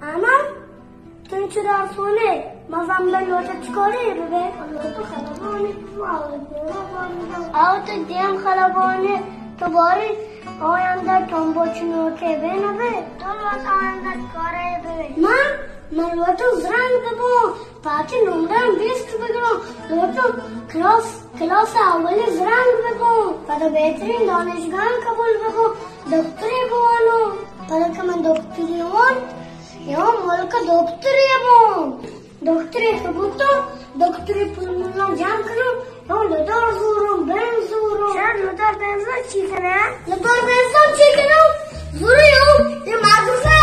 اما تئی چو درس ونے، مزن بہ لوٹے چکارے ببے؟ لوٹو خلبانی ببا۔ او تو دیم خلبانی، تو باری آیندہ ٹمبو چنوکے بے نبے؟ تو لوٹ آیندہ کارے ببے؟ من، من لوٹو زرنگ ببو، پاچے نمرہ بیست بگرو، لوٹو کلاس، کلاس اولی زرنگ ببو، پدا بہترین دانشگاہ قبول ببو، دکتری بوانو، پدا کہ من دکتری وان، یا ملک دکتری بو۔ دکتری کہ بوتو، دکتری پول ملا جام کنو، یا لدار زورو، بین زورو۔ شاید لدار بین زور چی کنه؟ لدار بین زور چی کنو؟ زورو یو، یہ مدرسہ